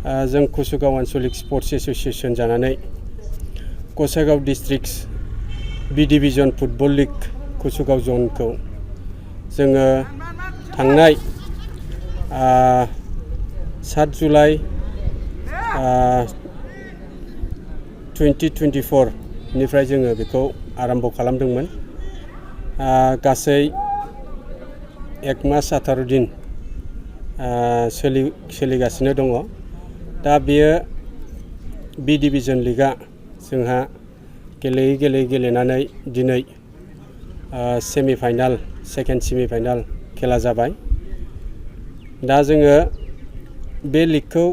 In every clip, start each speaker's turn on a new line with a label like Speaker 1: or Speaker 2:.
Speaker 1: जों कुसुगाव आन्चलिक sports association जानानै Gossaigaon district बी division football league कुसुगाव जनखौ जोङो थांनाय 7 जुलाइ 2024 निफ्राय जोङो बेखौ आरम्भ खालामदोंमोन। गासै 1 मास 18 दिन सोलिगासिनो दङ। दा बेयो बी डिविजन लीगआ जोंहा गेलेयै गेलेनानै दिनै सेमिफाइनाल सेकेन्ड सेमिफाइनाल खेला जाबाय। दा जोङो बे लीगखौ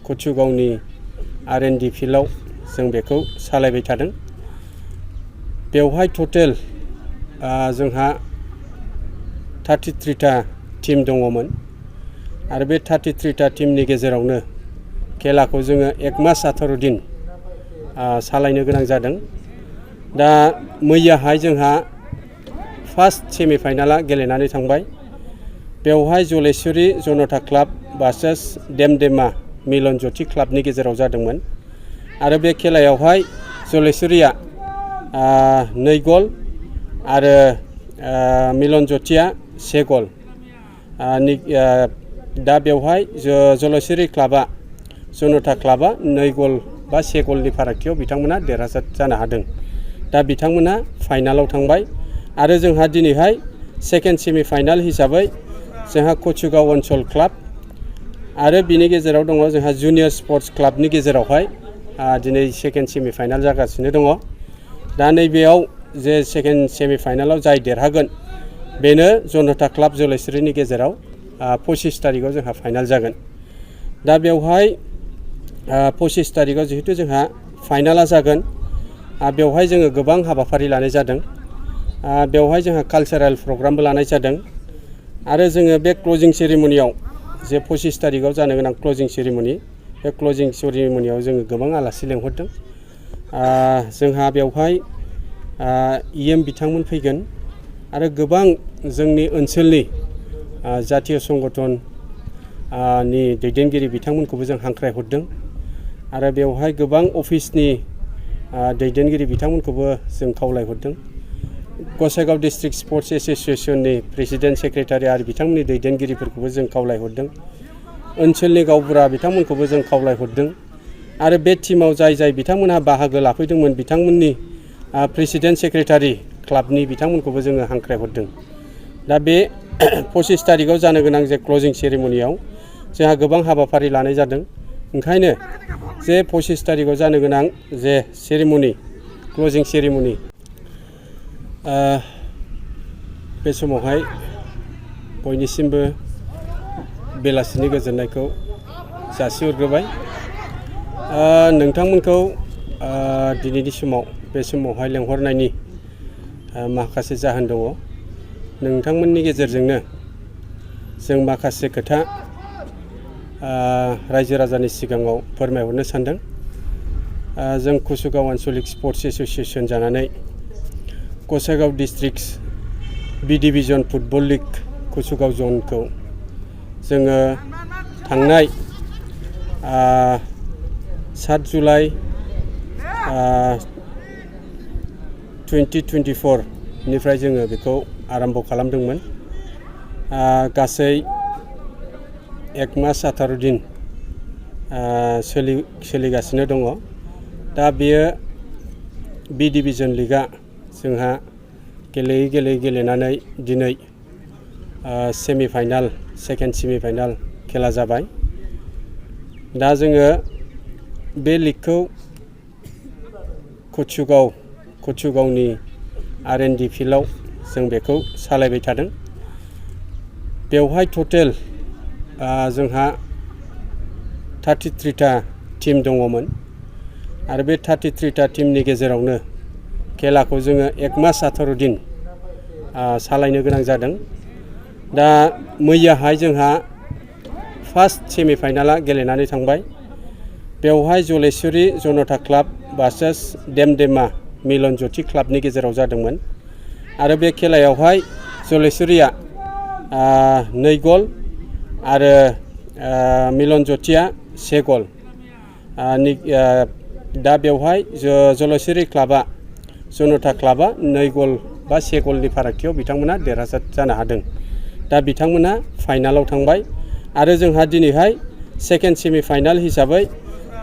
Speaker 1: कुसुगावनि R&D फिल्डआव जों बेखौ सालायबाय थादों। बेवहाय टटेल जोंहा 33टा टीम दङमोन आरो बे 33टा टीमनि गेजेरावनो खेलाखौ जोङो 1 मास 18 दिन सालायनो गोनां जादों। दा मैयाहाय जोंहा फार्स्ट सेमिफाइनाला गेलेनानै थांबाय। बेवहाय जलेश्वरी जनता क्लाब भार्सेस देमदेमा मिलन ज्योति क्लाबनि गेजेराव जादोंमोन आरो बे खेलायावहाय जलेश्वरीया 2 गल आरो मिलन ज्योतिया 1 गल। दा बेवहाय जलेश्वरी क्लाबा जनता क्लाबा 2 गल बा 1 गलनि फारागथियाव बिथांमोना देरहासार जानो हादों। दा बिथांमोना फाइनालाव थांबाय आरो जोंहा दिनैहाय सेकेन्ड सेमिफाइनाल हिसाबै जोंहा कुसुगाव ओनसोल क्लाब आरो बिनि गेजेराव दङ जोंहा जुनियर स्पर्ट्स क्लाबनि गेजेरावहाय दिनै सेकेन्ड सेमिफाइनाल जागासिनो दङ। दा नैबेयाव जे सेकेन्ड सेमिफाइनालाव जाय देरहागोन बेनो जनता क्लाब जलेश्वरीनि गेजेराव 25 तारिखआव जोंहा फाइनाल जागोन। दा बेवहाय 25 तारिखआव जिहेतु जोंहा फाइनाला जागोन, बेवहाय जोङो गोबां हाबाफारि लानाय जादों। बेवहाय जोंहा कालचारेल प्रग्रामबो लानाय जादों आरो जोङो बे क्लजिं सेरेमनियाव जे 25 तारिखआव जानो गोनां क्लजिं सेरेमनि, बे क्लजिं सेरेमनियाव जोङो गोबां आलासि लेंहरदों। जोंहा बेवहाय EM बिथांमोन फैगोन आरो गोबां जोंनि ओनसोलनि जातीय संगठन नि दैदेनगिरि बिथांमोनखौबो जों हांख्रायहरदों आरो बेवहाय गोबां अफिसनि दैदेनगिरि बिथांमोनखौबो जों खावलायहरदों। गसाइगाव डिस्ट्रिक्ट स्पर्ट्स एसोसिएशननि प्रेसिडेन्ट सेक्रेटारि आरो बिथांमोननि दैदेनगिरिफोरखौबो जों खावलायहरदों। ओनसोलनि गावबुरा बिथांमोनखौबो जों खावलायहरदों आरो बे टीमाव जाय बिथांमोनहा बाहागो लाफैदोंमोन बिथांमोननि प्रेसिडेन्ट सेक्रेटारि क्लाबनि बिथांमोनखौबो जोङो हांख्रायहरदों। दा बे 25 तारिखआव जानो गोनां जे क्लजिं सेरेमनियाव जोंहा गोबां हाबाफारि लानाय जादों। ओंखायनो जे 25 तारिखआव जानो गोनां जे सेरेमनि क्लजिं सेरेमनि, बे समावहाय बयनिसिमबो बेलासिनि गोजोननायखौ जासिहरग्रोबाय। नोंथांमोनखौ दिनैनि समाव बे समावहाय लेंहरनायनि माखासे जाहोन दङ। नोंथांमोननि गेजेरजोंनो जों माखासे खोथा रायजो राजानि सिगाङाव फोरमायहरनो सानदों। जों कुसुगाव आन्चलिक स्पर्ट्स एसोसिएशन जानानै गसाइगाव डिस्ट्रिक्ट बी डिविजन फुटबल लीग कुसुगाव जनखौ जोङो थांनाय 7 जुलाइ 2024 निफ्राय जोङो बेखौ आरम्भ खालामदोंमोन। गासै 1 मास 18 दिन सोलिगासिनो दङ। दा बेयो बी डिविजन लीगआ जोंहा गेलेयै गेलेनानै दिनै सेमिफाइनाल सेकेन्ड सेमिफाइनाल खेला जाबाय। दा जोङो बे लीगखौ कुसुगावनि R&D फिल्डआव जों बेखौ सालायबाय थादों। बेवहाय टटेल जोंहा 33टा टीम दङमोन आरो बे 33टा टीमनि गेजेरावनो खेलाखौ जोङो 1 मास 18 दिन सालायनो गोनां जादों। दा मैयाहाय जोंहा फार्स्ट सेमिफाइनाला गेलेनानै थांबाय। बेवहाय जलेश्वरी जनता क्लाब भार्सेस देमदेमा मिलन ज्योति क्लाबनि गेजेराव जादोंमोन आरो बे खेलायावहाय जलेश्वरीया 2 गल आरो मिलन ज्योतिया 1 गल दा बेवहाय जलसिरि क्लाबा जनता क्लाबा 2 गल बा 1 गलनि फारागथियाव बिथांमोना देरहासार जानो हादों। दा बिथांमोना फाइनालाव थांबाय आरो जोंहा दिनैहाय सेकेन्ड सेमि फाइनाल हिसाबै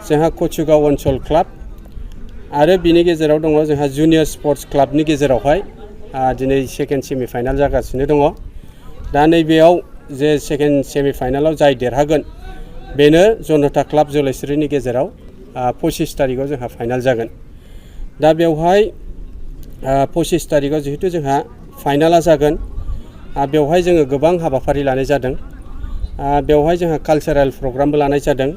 Speaker 1: जोंहा कचुगाव ओनसोल क्लाब आरो बिनि गेजेराव दङ जोंहा जुनियर स्पर्ट्स क्लाबनि गेजेरावहाय दिनै सेकेन्ड सेमि फाइनाल जागासिनो दङ। दा नैबेयाव जे सेकेन्ड सेमि फाइनालाव जाय देरहागोन बेनो जनता क्लाब जलसिरिनि गेजेराव 25 तारिखआव जोंहा फाइनाल जागोन। दा बेवहाय 25 तारिखआव जिहेतु जोंहा फाइनाला जागोन बेवहाय जोङो गोबां हाबाफारि लानाय जादों। बेवहाय जोंहा कालचारेल प्रग्रामबो लानाय जादों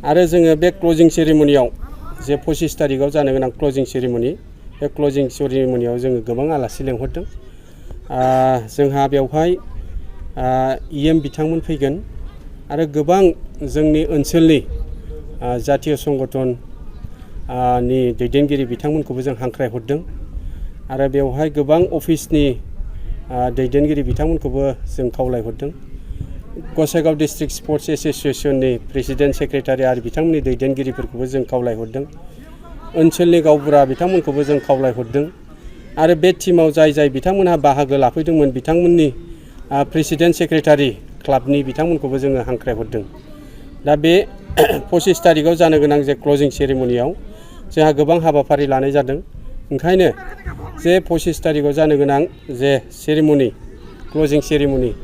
Speaker 1: आरो जोङो बे क्लजिं सेरेमनियाव जे 25 तारिखआव जानो गोनां क्लजिं सेरेमनि बे क्लजिं सेरेमनियाव जोङो गोबां आलासि लेंहरदों। जोंहा बेवहाय EM बिथांमोन फैगोन आरो गोबां जोंनि ओनसोलनि जातीय संगठन नि दैदेनगिरि बिथांमोनखौबो जों हांख्रायहरदों आरो बेवहाय गोबां अफिसनि दैदेनगिरि बिथांमोनखौबो जों खावलायहरदों। गसाइगाव डिस्ट्रिक्ट स्पर्ट्स एसोसिएशननि प्रेसिडेन्ट सेक्रेटारि आरो बिथांमोननि दैदेनगिरिफोरखौबो जों खावलायहरदों। ओनसोलनि गावबुरा बिथांमोनखौबो जों खावलायहरदों आरो बे टीमाव जाय बिथांमोनहा बाहागो लाफैदोंमोन बिथांमोननि प्रेसिडेन्ट सेक्रेटारि क्लाबनि बिथांमोनखौबो जोङो हांख्रायहरदों। दा बे 25 तारिखआव जानो गोनां जे क्लजिं सेरेमनियाव जोंहा गोबां हाबाफारि लानाय जादों। ओंखायनो जे 25 तारिखआव जानो गोनां जे सेरेमनि क्लजिं सेरेमनि